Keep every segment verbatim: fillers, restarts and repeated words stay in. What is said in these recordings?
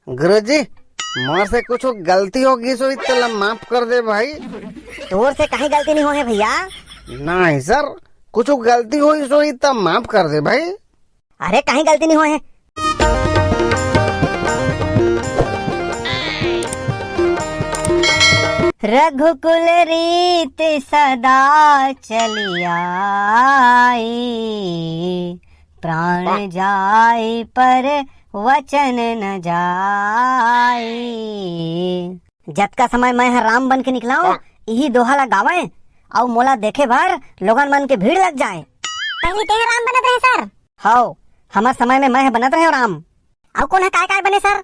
गुरुजी, मोर से कुछ गलती हो गई सोई, तेला माफ कर दे भाई। तोर से कहीं गलती नहीं हो है भैया। नहीं सर, कुछ गलती होई सोई त माफ कर दे भाई। अरे कहीं गलती नहीं हो है। रघुकुल रीत सदा चली आई, प्राण जाए पर वचन न जाए। जतका समय मैं ह राम बन के निकलाऊं, इही दोहा ला गावय, अउ मोला देखे बर लोगन मन के भीड़ लग जाए। पहली तें राम बनत रहे सर? हव, हमर समय में मैं ह बनत रहे राम। अउ कोन ह काय काय बने सर?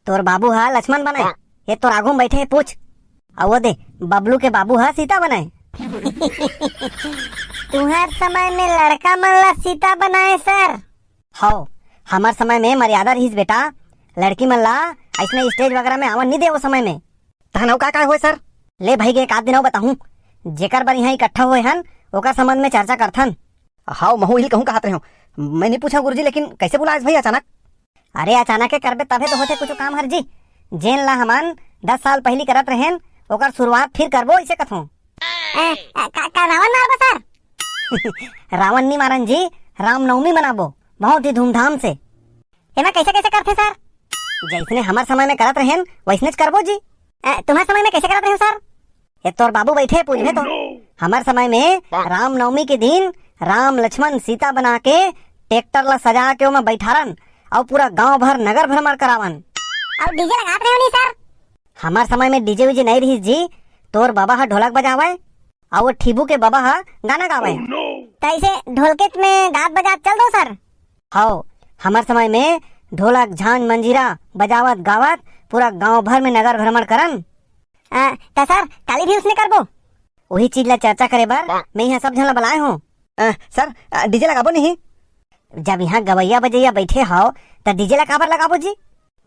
तोर बाबू ह लक्ष्मण बने, ये तोर आगू में बैठे हे, पूछ। अउ वो दे, बबलू के बाबू ह सीता बने। तुहर समय में लड़का मन ला सीता बनाए सर? हव, हमर समय में मर्यादा रहिस बेटा, लड़की मन ला अइसने stage वगैरह में आवन नी दे वो समय में। तहन अउ का का होय सर? ले भाई के एक आध दिन अउ बताहूं, जेकर बर इहां इकट्ठा होय हन, ओकर संबंध में चर्चा करथन। हव, महू इही कहूं कहत रहेंव। मैं नी पूछंव गुरुजी, लेकिन कैसे बुलाएस भाई अचानक? अरे अचानक के करबे तभे तो होथे कुछ काम हर जी। जेन ला हमन दस साल पहली करत रहेन, ओकर शुरुआत फिर करबो, इसे कथों। ए, ए, का, का रावण मारबो सर? रावण नी मारन जी, रामनवमी मनाबो बहुत ही धूमधाम से। एमा कैसे कैसे करथे सर? जैसने हमर समय में करत रहेन, वैसनेच करबो जी। ए, तुम्हर समय में कैसे करत रहेव सर? ए, तोर बाबू बैठे, पूछबे तो। हमर समय में रामनवमी के दिन राम लक्ष्मण सीता बना के ट्रैक्टर ला सजा के ओमा बैठारन अउ पूरा गांव भर नगर भ्रमण करावन। अउ DJ लगात रहेव नी सर? हमर समय में DJ वीजे नहीं रहिस जी, तोर बाबा ह ढोलक बजावय अउ वो ठीबू के बाबा ह गाना गावय। त इसे ढोलकेत में गात बजात चल दो सर। हव, हमर समय में ढोलक, झांझ, मंजीरा बजावत गावत पूरा गांव भर में नगर भ्रमण करन। आ, त सर, काली भी उसने करबो? वही चीज ला चर्चा करे बर मैं इहां सब झन ला बलाए हों। आ, सर, आ, DJ लगाबो नहीं? जब इहां गवैया बजैया बैठे हव, त DJ ला काबर लगाबो जी?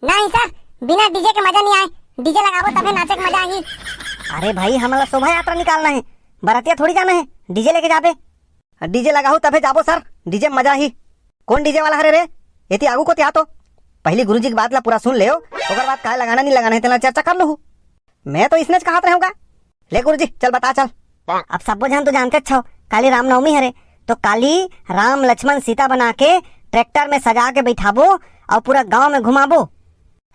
नहीं सर, बिना DJ के मजा नहीं आए। DJ लगाबो तभे नाचे के मजा आही। अरे भाई, हमन ला शोभा यात्रा निकालना हे, बरतिया थोड़ी जाना हे, DJ लेके जाबे। DJ लगाहू तभे जाबो सर, DJ में मजा आही। कोन DJ वाला हरे रे? एती आगू कोती आ तो। पहली गुरुजी के बात ला पूरा सुन लेव, ओकर बाद काय लगाना नहीं लगाना हे, तेला चर्चा कर लूहू। मैं तो इसने च कहत रहेंव का। ले गुरुजी, चल बता चल। अब सब्बो झन तो जानते छव, काली रामनवमी हरे, तो काली राम लक्ष्मण सीता बना के ट्रैक्टर में सजा के बैठाबो अउ पूरा गांव में घुमाबो।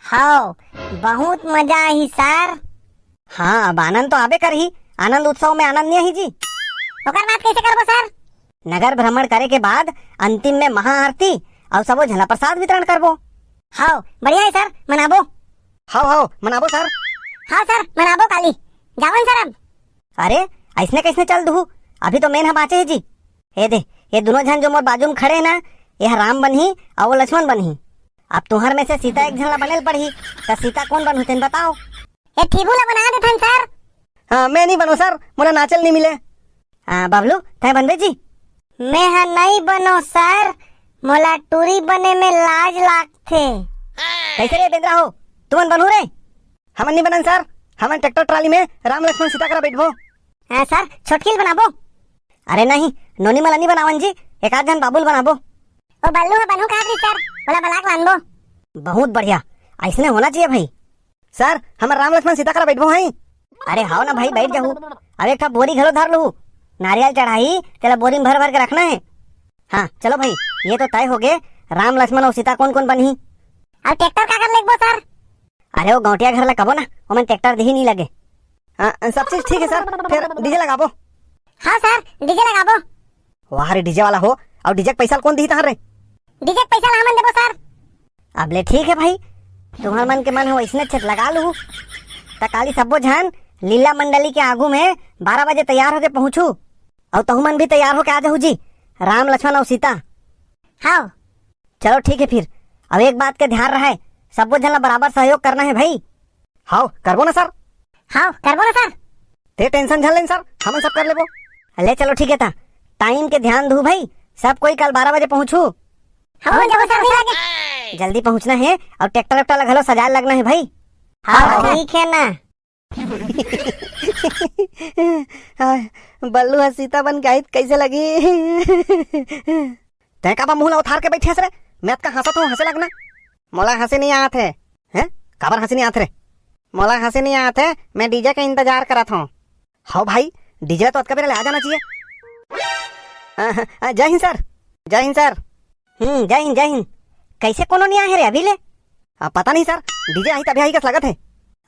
हव, बहुत मजा आही सर। हाँ, अब आनंद तो आबे करही, आनंद उत्सव में आनंद नहीं आही जी। ओकर बाद कैसे करबो सर? नगर भ्रमण करे के बाद अंतिम में महाआरती अउ सबो झन ला प्रसाद वितरण करबो। हव, बढ़िया हे सर, मनाबो। हव, हव, मनाबो सर। हव सर, मनाबो काली। जावन सर अब। अरे, अइसने कइसने चल दुहू? अभी तो मेन ह बाँचे हे जी। ए दे, ये दुनों झन जो मोर बाजू में खड़े हे ना, ये ह राम बनही अउ वो लक्ष्मण बनही। अब तुँहर में से सीता एक झन ला बने ल पड़ही, त सीता कोन बनहू तेन बताओ। ये ठीबू ला बना देथन सर। हाँ, मैं नहीं बनों सर, मोला नाचे ल नहीं मिले। आ, बबलू, तैं बनबे जी? मैं ह नइ बनों सर, मोला टूरी बने में लाज लागथे। कइसे रे बेंदरा हो, तुमन बनहू रे? हमन नइ बनन सर, हमन ट्रैक्टर ट्राली में राम लक्ष्मण सीता करा बइठबो। आ, सर, छोटकी ल बनाबो? अरे नहीं, नोनी मन ल नइ बनावन जी, एक आध झन बाबू ल बनाबो। ओ बल्लू ह बनहूँ कहत रहिस सर, ओला बला के लानबो। बहुत बढ़िया, अइसने होना चाहिए भाई। सर, हमर राम लक्ष्मण सीता करा बइठबो हई। अरे हव ना भाई, बइठ जाहू। अब एक ठा बोरी घलो धर लूहू। नारियल चढ़ाही, तेला बोरी में भर भर के रखना हे। हाँ, चलो भाई, ये तो तय होगे, राम लक्ष्मण अउ सीता कोन कोन बनही। अउ ट्रैक्टर काकर लेगबो सर? अरे वो गौंटिया घर ला कबो ना, ओमन ट्रैक्टर दिही नइ लगे। हाँ, सब चीज ठीक हे सर, फेर DJ लगाबो। हाँ सर, DJ लगाबो। वाह रे DJ वाला हो, अउ DJ के पइसा ल कोन दिही तहर रे? DJ के पइसा ल हमन देबो सर। अब ले ठीक हे भाई, तुँहर मन के मन हो अइसने छे त लगा लूहू। त काली सब्बो झन लीला मंडली के आगू में बारह बजे तैयार होके पहुँचहू, अउ तहू मन भी तैयार होके आ जाहू जी, राम लक्ष्मण अउ सीता। हव। चलो ठीक हे फिर, अब एक बात के ध्यान रहय, सब्बो झन ला बराबर सहयोग करना हे भाई। हव, करबो ना सर। हव, करबो ना सर। ते tension झन लेन सर, हमन सब कर लेबो। ले चलो ठीक हे त, time के ध्यान दू भाई, सब कोई कल बारह बजे पहुँचहू। हव, जब सर भी लगे। जल्दी पहुँचना हे अउ ट्रैक्टर वैक्टर ला घलो सजाए लगना हे भाई। हव, ठीक हे ना। हाय, बल्लू ह सीता बन के आही त कइसे लगही? तैं काबर मुँह ला उथार के बइठे हस रे? मैं अतका हाँसत हँव, हाँसे लगना। मोला हाँसे नइ आत हे। हैं? काबर हंसी नहीं आत रे? मोला हंसी नहीं आत हे, मैं डीजे के इंतजार करत हूँ। हव भाई, डीजे तो अतका बेरा ले आ जाना चाहिए। अ, अ, जय हिंद सर। जय हिंद सर। हम्म, जय हिंद, जय हिंद। कैसे कोनो नहीं आए रे अभी ले? आ, पता नहीं सर, डीजे आही तभी आही कस लगत हे।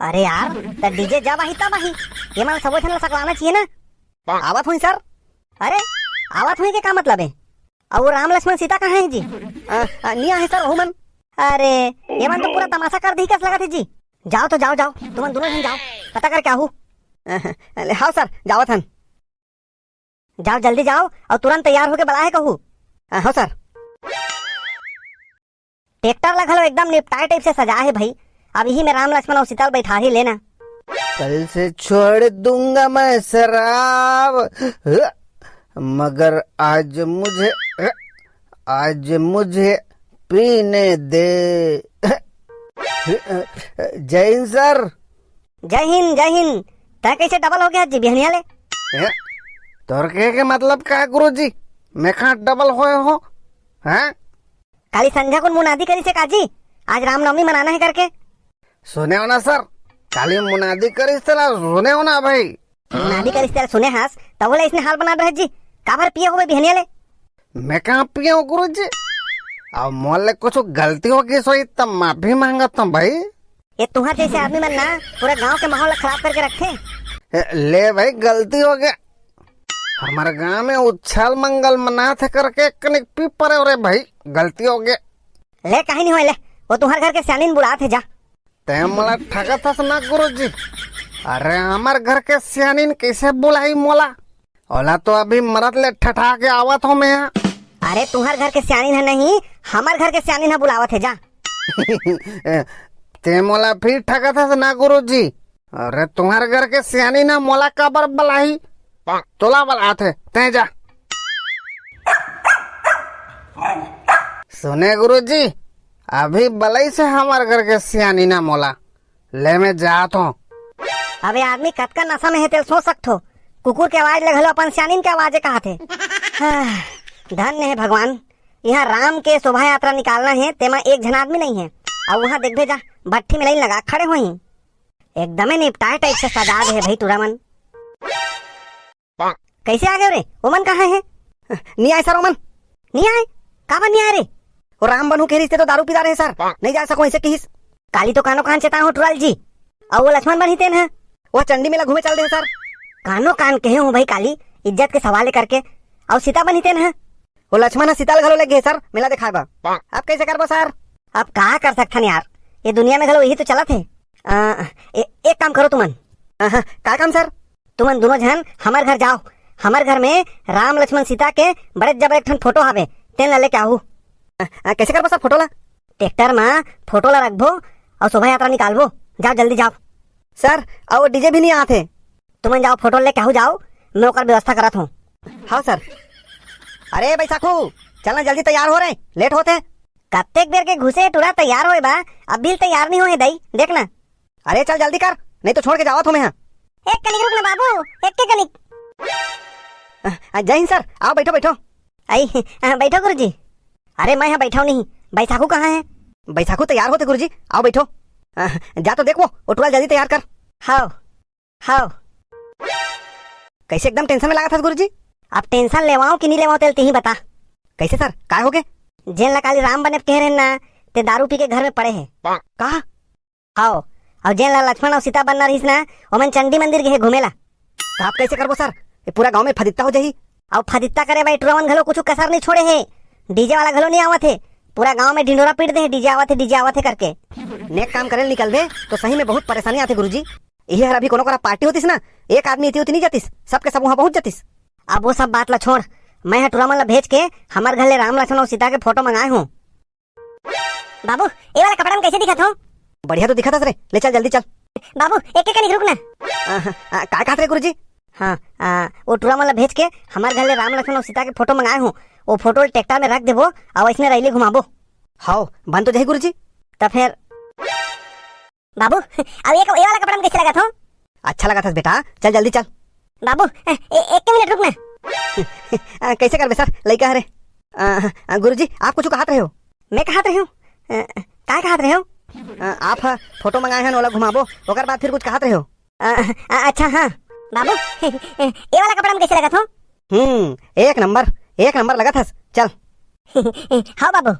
अरे यार, त डीजे जब आही तब आही, ये मन सबो झन ला सकलाना चाहिए ना। आवत हुई सर। अरे, आवत हुई के का मतलब है? अब वो राम लक्ष्मण सीता कहाँ है जी? आ, आ, नहीं आए सर, वो मन। अरे, ये मन तो पूरा तमाशा कर दी कस लगत है जी। जाओ तो जाओ, जाओ, तुमन दोनों जन जाओ, पता करके आहू। हाँ सर, जावत हन। जाओ, जल्दी जाओ और तुरंत तैयार होके बला हे कहू। हाँ सर। ट्रैक्टर ला घलो एकदम निपटाए टाइप से सजा हे भाई। अब इही में राम लक्ष्मण और सीता ल बैठा ही लेना। कल से छोड़ दूंगा मैं शराब, मगर आज मुझे, आज मुझे पीने दे। जय हिंद सर। जय हिंद, जय हिंद। तै कैसे डबल हो गया जी बिहनिया ले? ए, तोर कहे के मतलब का है गुरुजी? मैं कहाँ डबल होए हो? हैं? काली संझा कुन मुनादी करिस हे का जी, आज रामनवमी मनाना है करके? सुने हो ना सर, काली मुनादी करिस तेला सुने हो ना भाई? मुनादी करिस तेला सुने हस, तब बोले इसने हाल बना रहे जी। काबर पिए होबे बिहनिया ले? मैं कहाँ पिए हूँ गुरुजी? अब मोर ले कुछ गलती हो गई सोई तब माफी मांगत हूँ भाई। ये तुम्हार जैसे आदमी मन ना पूरा गांव के माहौल ला खराब करके रखथे। ए, ले भाई, गलती हो गया। हमारे गांव में उछाल मंगल मनात हे करके कनिक पी परे हो रे भाई, गलती हो गया। ले, कहीं नहीं होए, ले, वो तुम्हार घर के सियानिन बुलात हे, जा। तै मोला ठगत हस ना गुरुजी। अरे, हमार घर के सियानिन कैसे बुलाई मोला? ओला तो अभी मरत ले ठठा के आवत हो मैं। अरे, तुम्हार घर के सियानिन है नहीं, हमार घर के सियानिन है बुलावत हे, जा। तै मोला फिर ठगत हस ना गुरुजी। अरे, तुम्हार घर के सियानिन ह मोला काबर बलाही? तोला बलात हे, तै जा। सुने गुरुजी, अभी बलई से हमार घर के सियानिन ह मोला। ले मैं जात हूँ। अबे आदमी कतका नशा में हे तेल सोच सकथो। कुकुर के आवाज ले घलो अपन सियानिन के आवाजे कहाथे। हाँ, धन्य हे भगवान, यहाँ राम के शोभा यात्रा निकालना हे, तेमा एक झन आदमी नहीं हे। अउ वहाँ देखबे जा, भट्ठी में लाइन लगा खड़े होही। एकदमे निपटाए टाइप से सजा दे हे भाई टूरा मन। कैसे आ गए रे? ओमन कहाँ हे? नहीं आए सर ओमन। नहीं आए? काबर नहीं आए रे? वो राम बनहू कहे रिहिस ते तो दारू पिला रहे सर। नहीं जा सको ऐसे कहिस। काली तो कानो कान चेताए हो टूरा ल जी। अउ वो लक्ष्मण बनही तेन हे। वो चंडी मेला घूमे चल दे हे सर। कानो कान कहे हो भाई काली, इज्जत के सवाल करके। अउ सीता बनही तेन हे। वो लक्ष्मण ह सीता ल घलो ले गे सर, मेला दिखाए बर। अब कैसे करबो सर? अब का कर सकथन यार, ये दुनिया में घलो यही तो चलत हे। अ, ए-, एक काम करो तुमन। अ, हाँ, का काम सर? तुमन दोनों झन हमर घर जाओ, हमर घर में राम लक्ष्मण सीता के बड़े जबर एक ठन फोटो हावे, तेन ला लेके आहू। अ, अ, कैसे करबो सर फोटो ला? ट्रैक्टर में फोटो ला रखबो अउ शोभा यात्रा निकालबो। जाओ जल्दी जाओ। सर, अउ डीजे भी नहीं आत हे। तुमन जाओ फोटो लेके आहू जाओ, मैं ओकर व्यवस्था करत हूँ। हाँ सर। अरे बैसाखू, चल ना जल्दी तैयार हो रे, लेट होत हे। कत्तेक बेर के घुसे टूरा तैयार होए बा, अभी तैयार नहीं होए दई, देख ना। अरे चल जल्दी कर, नहीं तो छोड़ के जावत हूँ मैं यहाँ। एक कनिक रुक ना बाबू, एक के कनिक। अ, अ, जय हिंद सर, आओ बैठो बैठो। आई, अ, बैठो गुरुजी। अरे मैं यहाँ बैठा नहीं, बैसाखू कहाँ हे? बैसाखू तैयार होत हे गुरुजी, आओ बैठो। अ, जा तो देख वो, वो टूरा जल्दी तैयार कर। हाव। हाव। कैसे एकदम टेंशन में लागत हस गुरुजी? अब टेंशन लेवाओ कि नहीं लेवाओ तेल तेही बता। कैसे सर, काय हो गे? जेन ला काली राम बने कहे रहे ना, ते दारू पी के घर में पड़े हे। का? हाव। अउ जेन ला लक्ष्मण अउ सीता बनना रहिस ना, ओमन चंडी मंदिर गे हे घूमे ला। तो आप कैसे करबो सर? ये पूरा गांव में फदित्ता हो जाही। अउ फदित्ता करे बर टूरा मन घलो कुछ कसर नहीं छोड़े हे। डीजे वाला घलो नहीं आवत हे। पूरा गांव में ढिंडोरा पीट दे हे, डीजे आवत हे, डीजे आवत हे करके। नेक काम करे ल निकलबे तो सही में बहुत परेशानी आथे गुरुजी। इही हर अभी कोनो करा पार्टी होतिस ना, एक आदमी इति उति नहीं जातिस, सबके सब वहाँ पहुँच जातिस। अब वो सब बात ला छोड़, मैं ह टूरा मन ला भेज के हमर घर ले राम लक्ष्मण अउ सीता के फोटो मंगाए हूँ। बाबू, ये वाला कपड़ा में कैसे दिखत हो? बढ़िया तो दिखत हस रे, ले चल जल्दी चल। बाबू, एक एक कनिक रुक ना। आ, आ, का कहत रे गुरुजी? हाँ, आ, वो टूरा मन ला भेज के हमर घर ले राम लक्ष्मण अउ सीता के फोटो मंगाए हूँ, वो फोटो ल ट्रैक्टर में रख देबो अउ अइसने रैली घुमाबो। हाव, बन तो जाही गुरुजी। त फेर बाबू, अब एक, ये वाला कपड़ा में कैसे लगत हो? अच्छा लगत हस बेटा, चल जल्दी चल। बाबू, ए, ए, एक मिनट रुक ना। आ, कैसे करबे सर, लइका हरे। आ, आ, गुरुजी, आप कुछ कहत रहे हो? मैं कहत रहे हूँ? आ, काय कहत रहे हो? अ, आप ह फोटो मंगाए हन, ओला घुमाबो, ओकर बाद फिर कुछ कहत रहे हो। अ, अ, अच्छा, हाँ। बाबू, ये वाला कपड़ा में कैसे लगत हो? हम्म, एक नंबर, एक नंबर लगत हस। चल। हाँ बाबू।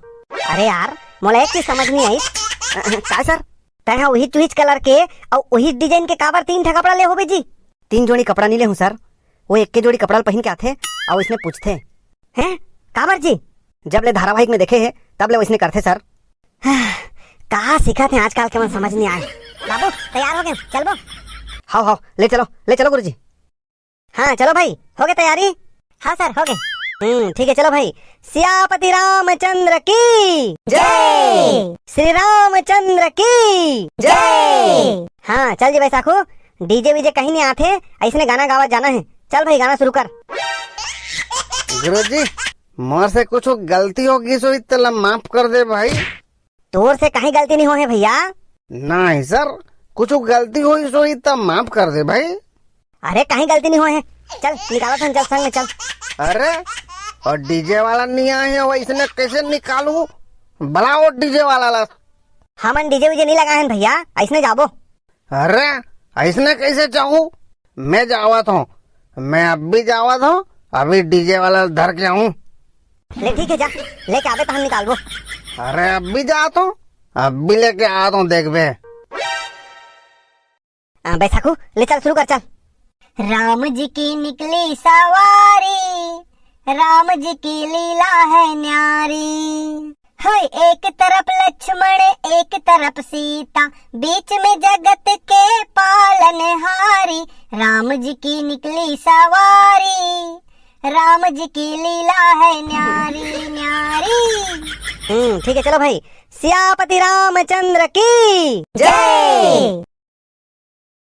अरे यार, मोला एक चीज समझ नहीं आई। अ, अ, काय सर? तैं ह उही चुहिच कलर के अउ उही डिजाइन के काबर तीन ठा कपड़ा ले होबे जी? तीन जोड़ी कपड़ा नहीं ले हूँ सर, वो एक के जोड़ी कपड़ा ल पहिन के आथे अउ इसने पूछथे। हैं? काबर जी? जब ले धारावाहिक में देखे हे, तब ले वैसने करथे सर। का सीखत हे आजकल के, मन समझ नहीं आए। बाबू, तैयार हो गए, चलबो? हाव, हाव, ले चलो, ले चलो गुरुजी। हाँ, चलो भाई, हो गए तैयारी? हाँ सर, हो गए। हम्म, ठीक है, चलो भाई। सियापति रामचंद्र की जय। श्री रामचंद्र की जय। हाँ, चल जी बैसाखू, डीजे वीजे कहीं नहीं आथे, ऐसने गाना गावत जाना है। चल भाई, गाना शुरू कर। गुरुजी, मोर से कुछ गलती हो गई सो इतना माफ कर दे भाई। तोर से कहीं गलती नहीं हो है भैया। नहीं सर, कुछ गलती होइस होही त माफ कर दे भाई। अरे कहीं गलती नहीं हो है, चल निकालत हन, चल संग में चल। अरे, और डीजे वाला नहीं आए है, वैसने कैसे निकालू? बुलाओ डीजे वाला ला। हमन डीजे वीजे नहीं लगाए हन भैया, ऐसने जाबो। अरे, ऐसने कैसे जाहू? मैं जावत हूँ, मैं अब भी जावत हूँ, अभी डीजे वाला धर के आऊँ। ले ठीक है, जा, लेके आबे तहन निकालबो। अरे, अब भी जात हूँ, अब भी लेके आत हूँ, देखबे। आ, बैसाखू, ले चल, शुरू कर, चल। राम जी की निकली सवारी, राम जी की लीला है न्यारी। हाय, एक तरफ लक्ष्मण, एक तरफ सीता, बीच में जगत के पालनहारी। राम जी की निकली सवारी, राम जी की लीला है न्यारी, न्यारी। हम्म, ठीक है, चलो भाई। सियापति रामचंद्र की जय।